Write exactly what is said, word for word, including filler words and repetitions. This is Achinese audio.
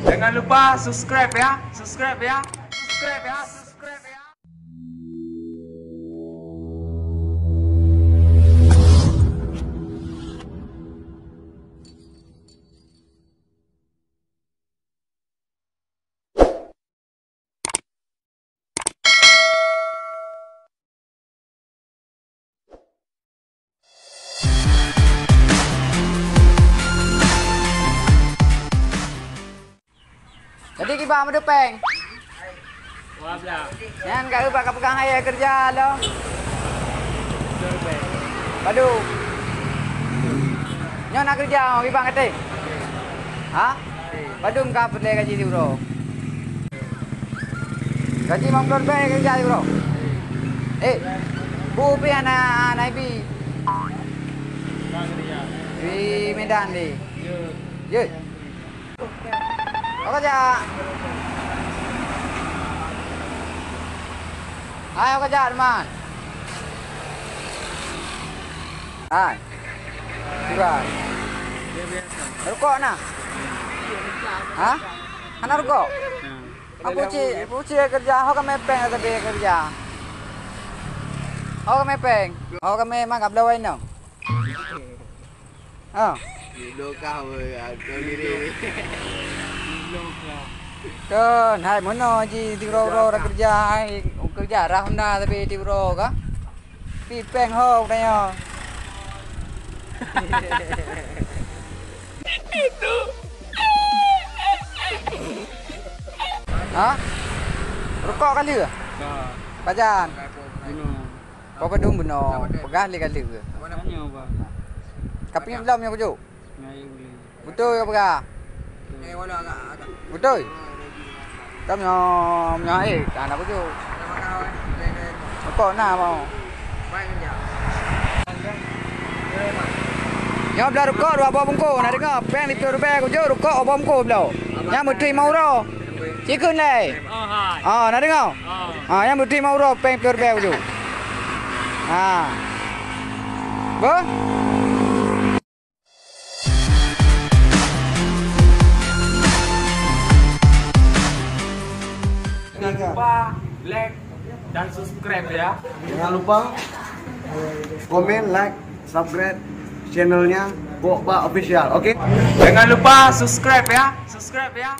Jangan lupa subscribe ya, subscribe ya, subscribe ya, subscribe ya. Jadi kiban meudupeng. Nyan ka ubat ka peugah hai keureuja lom. Padum. Nyoe na keureuja kiban katé. Ha? Padum ka peureulée gaji siuroe? Gaji limong ploh ribée keureuja siuroe. Eh, bu pih hana, hana ibi. Di Medan di. Ye. Oke jak. Hai oke jak teman. Hai. Sudah. Rukok na? Ha? Hana rukok? Aku cik, aku cik kerja, ho kami peng aku dia kerja. Ho kami peng, ho kami mak abla wai no. Ha. Di belakang weh, aku diri. Kon, hai meunoe ji tiuroe-uroe dah kerja, hai kerja rah Honda tapi tiuroe ka. Pi peng ho tanyoe. Ha? Rukok ka lheueh? Ka. Pajan? Bunoe. Kau padum bunoe, peugah lé ka lheueh. Tanyoe, Bang. Tapi belom nyoe kujok. Beutôi ka peugah? Beutôi? Tam nyoe, nyoe, eh, ka na beutôi. Rukok na mau. Nyoe blah rukok dua boh bungkôh, na deungoe, peng lhèe plôh ribèe kujok rukok dua boh bungkôh bloe. Nyan beutôi limong uroe. Cikheun lé. Oh, hai. Ah, na deungoe? Oh. Ah, nyan beutôi limong uroe peng lhèe plôh ribèe kujok. Ah. Beuh? Jangan lupa like dan subscribe ya. Jangan lupa komen, like, subscribe channelnya Bok Bak Official, oke? Jangan lupa subscribe ya, subscribe ya.